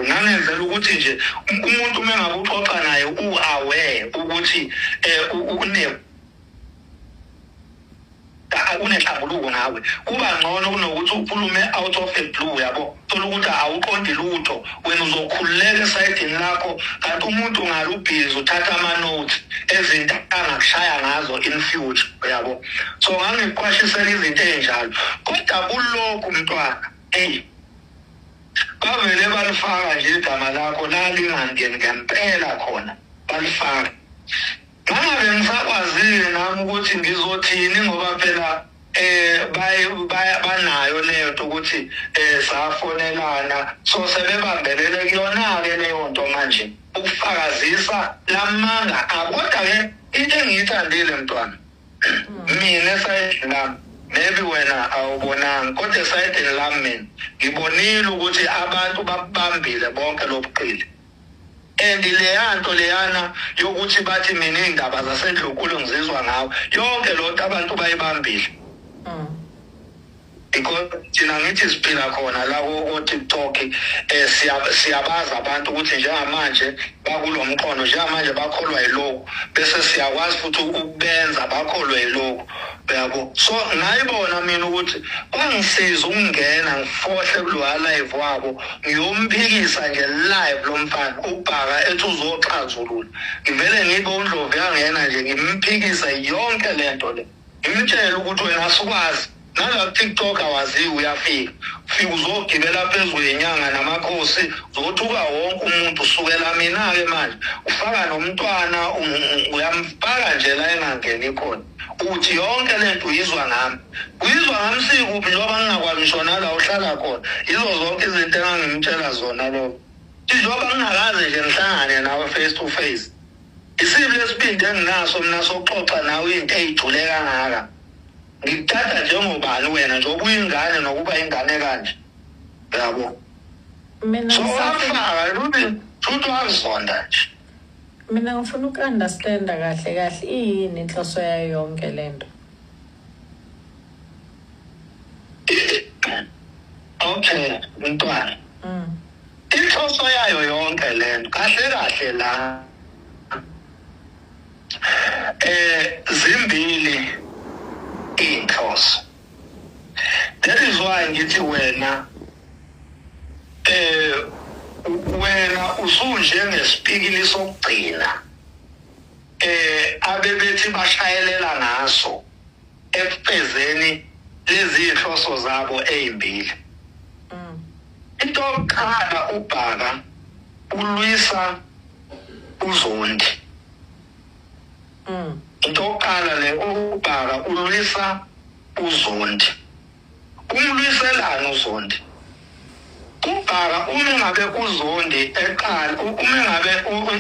Ngangenzela ukuthi nje umuntu uma engabe uxoxa naye u-aware ukuthi une unenhlambuluko ngawe, kuba ngcono kunokuthi ukhulume out of the blue, yabo. Thola ukuthi awuqondi lutho, wena uzokhululeka esayidini lakho, kanti umuntu ngalo ubhizi uthatha ama-notes ezinto angakushaya ngazo in future, yabo. So ngangiqwashisela izinto ey'njalo, kodwa kulokhu mntwana, eyi, bavele balifaka nje igama lakho lalingangeni ngempela khona, balifaka. Ngangabe ngisakwazile nami ukuthi ngizothini, ngoba phela banayo leyo nto ukuthi safonelana, so sebebambelele kuyona-ke leyo nto manje ukufakazisa lamanga. Kodwa-ke into engiyithandile mntwana mina esayidini lami, maybe wena awubonanga, kodwa esayidini lami mina ngibonile ukuthi abantu babambile bonke lobuqili. And leya nto leyana yokuthi bathi mina iy'ndaba zasendlunkulu ngizizwa ngawo, yonke lo nto abantu bayibambile. Because thina ngithi siphila khona la ko-TikTok, siyabazi abantu ukuthi njengamanje bakulo mqondo, njengamanje bakholwa yilokhu, bese siyakwazi futhi ukubenza bakholwe yilokhu, uyabo. So ngayibona mina ukuthi kwangisiza ukungena ngifohle kuloya live wabo, ngiyomphikisa nje live lo mfana uBhaka ethi uzoxazulula. Ngivele ngibe uNdlovu yangena nje ngimphikisa yonke lento le, ngimtshele ukuthi wena asikwazi nala ku-TikTok awaziwe, uyafika ufika uzogibela phezu kwenyanga namakhosi, uzothuka wonke umuntu usukela mina-ke manje ufaka nomntwana, uyamfaka nje la engangeni khona, uthi yonke lento uyizwa ngami, uyizwa ngami sikuphi, njengoba ngingakwazi ngisho nala uhlala khona. Yizo zonke izinto engangimtshela zona lokho, njengoba ngingakaze nje ngihlangane nawe face to face. Isiphi lesibindi enginaso mina sokuxoxa nawe into eyijule kangaka? Ngikuthatha njengobani wena, njengoba uyingane nokuba ingane kanje, yabo? Mina So wafaka lubi futhi wazonda nje. Mina ngifuna uku-understanda kahle kahle iyini inhloso yayo yonke lento. Okay mntwana, inhloso yayo yonke lento kahle kahle la zimbili inhloso. That is why ngithi wena wena usunjengesipikili sokugcina abebethi bashayelela ngaso ekufezeni lezi inhloso zabo ezimbili. Into yokuqala, uBhaka ulwisa uZondi. Into yokuqala le, uBhaka ulwisa uZondi. Umlwiselana uZondi uBhaka? Uma ngabe uZondi eqala, uma ngabe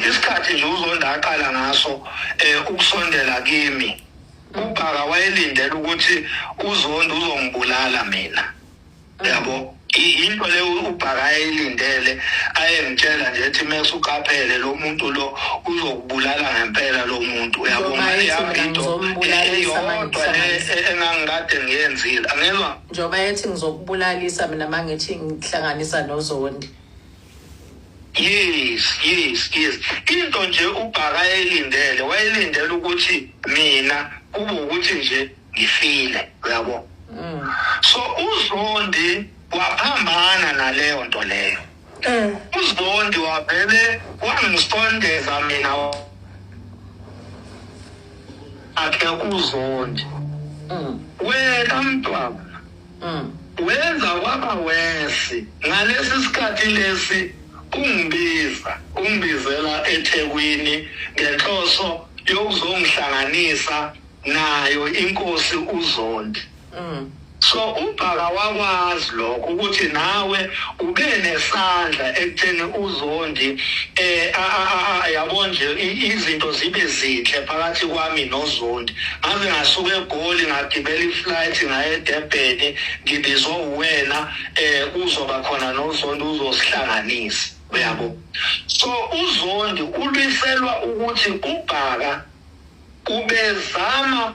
isikhathi nje uZondi aqala ngaso ukusondela kimi, uBhaka wayelindele ukuthi uZondi uzongibulala mina, yabo. Into le uBhaka ayilindele, ayengitshela nje ethi mase uqaphele lo muntu lo uzokubulala ngempela lo muntu, uyabo. Njengoba Ngale ethi yami mina into ngizombulalisa eyodwa le mangihlanganisa. Engangikade ngiyenzile, angezwa. Njengoba ethi ngizokubulalisa mina mangithi ngihlanganisa noZondi. Yes, into nje uBhaka ayelindele, wayelindele ukuthi mina kube ukuthi nje ngifile, uyabo. So uZondi waphambana naleyo nto leyo. UZondi wavele wangisondeza mina akhe uZondi. Wena mntwana, wenza kwaba wesi ngalesi sikhathi lesi ungibiza, ungibizela eThekwini ngenhloso yokuzongihlanganisa nayo inkosi uZondi. So uBhaka wakwazi lokho ukuthi nawe ube nesandla ekutheni uZondi yabo nje izinto zibe zinhle phakathi kwami noZondi. Ngaze ngasuka eGoli, ngagibela iflight ngaye eDurban, ngibizwa uwena, uzoba khona noZondi, uzosihlanganisa, uyabo. So uZondi ulwiselwa ukuthi uBhaka ubezama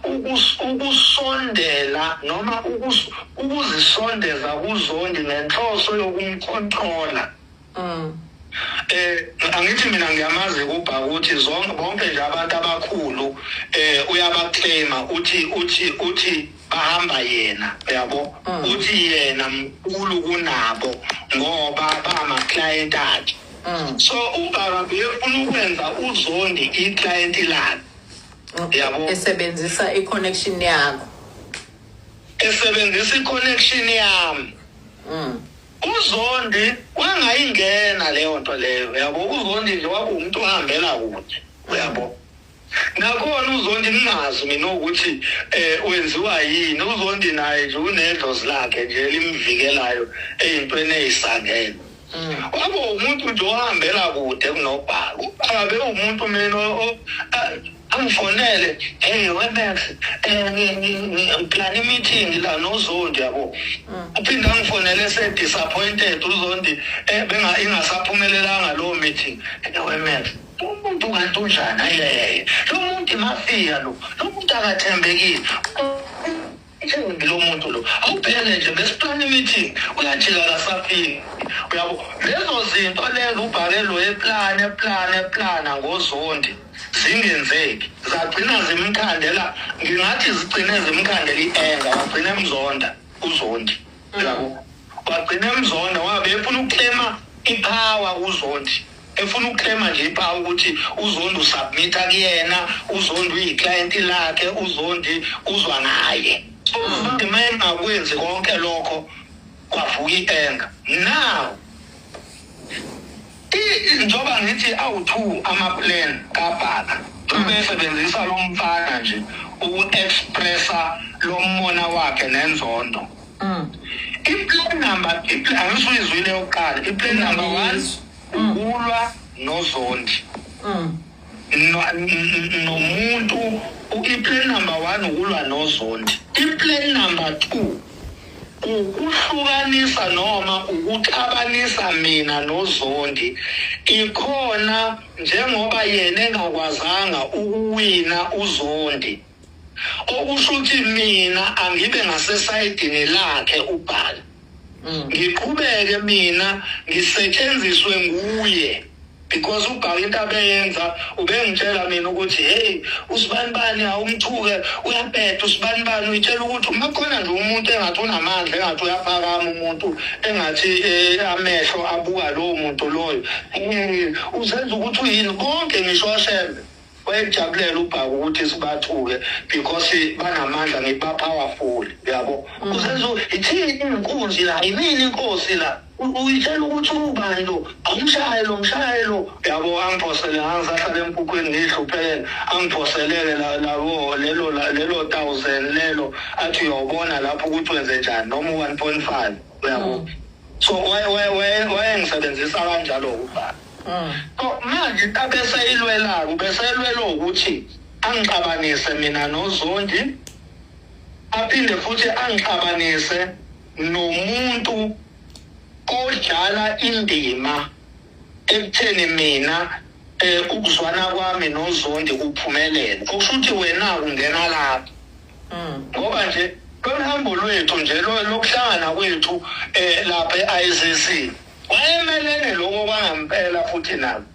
ukusondela noma ukuzisondeza kuZondi ngenhloso yokumcontrola. Angithi mina ngiyamazi uBhaka ukuthi zonke bonke nje abantu abakhulu uyabaclaima, uthi bahamba yena, uyabo, uthi yena mkhulu kunabo ngoba bama client akhe. So uBhaka befuna ukwenza uZondi i-client lakhe. Yabo. Esebenzisa i-connection yakho. Esebenzisa i-connection yami. UZondi wangayingena leyo nto leyo, yabo. UZondi nje wakuwumuntu ohambela kude, uyabo. Nakhona uZondi ngingazi mina ukuthi wenziwa yini. UZondi naye nje unedlozi lakhe nje elimvikelayo ey'ntweni ey'sangene. Wabo umuntu nje ohambela kude kunoBhaka. UBhaka bewumuntu mina angifonele, hey weMax, ngiplana i-meeting la noZondi, yabo. Uphinde angifonele se-disappointed uZondi, ingasaphumelelanga lowo meeting. WeMax, umuntu kanti unjani? Ayeye, lo muntu imafia lo muntu akathembekile. Lo muntu lo awubheke nje besiplana i-meeting uyajika kasafiki, uyabo. Lezo zinto lezo uBhake lo eplana ngoZondi zingenzeki, zagcina zimkhandela, ngingathi zigcine zimkhandela i-anger, wagcina emzonda uZondi, uyabo. Wagcina emzonda wabe efuna ukuclaima ipower uZondi, efuna ukuclaima nje ipower ukuthi uZondi usubmita kuyena, uZondi uyiclient lakhe, uZondi uzwa ngaye. UZondi uma engakwenzi konke lokho kwavuka i-anger. Now njengoba ngithi awu-2 ama-plan kaBhaka, ubesebenzisa lo mfana nje uku-expressa lo mona wakhe nenzondo. I-plan number, angisuyizwile yokuqala, i-plan number 1 ukulwa noZondi. Nomuntu, i-plan number 1 ukulwa noZondi. I-plan number 2 ukuhlukanisa noma ukuxabanisa mina noZondi. Ikhona njengoba yena engakwazanga ukuwina uZondi, okusho ukuthi mina angibe ngasesayidini lakhe uBhaka, ngiqhubeke mina ngisetshenziswe nguye. Because uBhaka into abeyenza ubengitshela mina ukuthi hey usibanibani awumthuke uyabheda, usibanibani uyitshela ukuthi uma khona nje umuntu engathi unamandla, engathi uyaphakama umuntu, engathi amehlo abuka lowo muntu loyo, uzenza ukuthi uyini konke. Ngisho oshembe wayejabulela uBhaka ukuthi sibathuke because banamandla, ngiba powerful, uyabo. Uzenza ithini inkunzi la, yimini inkosi la, uyitshela ukuthi ubani lo, awumshaye lo, mshaye lo, yabo. Angiphosele, angisahlala emkhukhwini ngihluphekele, angiphoselele labo lelo 1000 lelo, athi uyobona lapho ukuthi wenze njani, noma 1.5, uyabo. So wayengisebenzisa kanjalo uBhaka. So manje abeseyilwela, ubeseyilwela ukuthi angixabanise mina noZondi, aphinde futhi angixabanise nomuntu odlala indima ekutheni mina ukuzwana kwami noZondi kuphumelele. Okusho ukuthi wena ungena lapho, ngoba nje lolu lwethu nje lokuhlangana kwethu lapha e-ICC wayemelene lokho kwangempela futhi nabo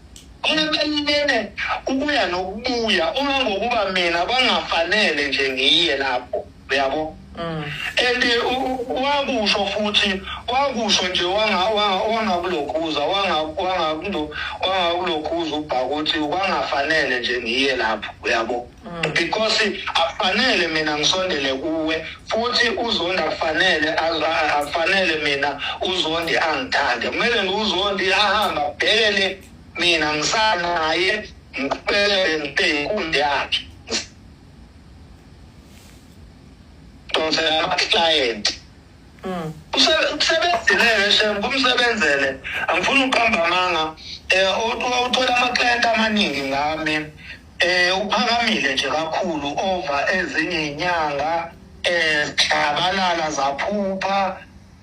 wayemelene ukuya nokubuya, uma ngokuba mina bangafanele nje ngiye lapho, uyabo. And wakusho futhi, wakusho nje wangakulokhuza, wangakulokhuza uBhaka ukuthi kwangafanele nje ngiye lapho, uyabo. Because akufanele mina ngisondele kuwe, futhi uZondi akufanele mina uZondi angithande, kumele uZondi ahamba abhekele mina ngisanaye, ngiqhubeke ngibe yakhe ama-client. Kusebenzile shem, kumsebenzele. Angifuni ukuqamba amanga. Uthola ama-client amaningi ngami. Uphakamile nje kakhulu over ezinye inyanga, hlabalala zaphupha,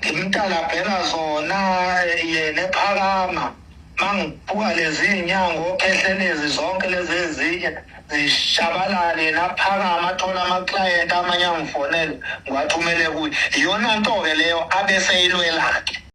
ngimtalabhela zona yena ephakama. Mangibuka lezi inyanga okhehlelezi zonke lezi ezinye zishabalale naphakama, athola ama-client amanye angifonele ngiwathumele kuye. Iyona nto-ke leyo abeseyilwela-ke.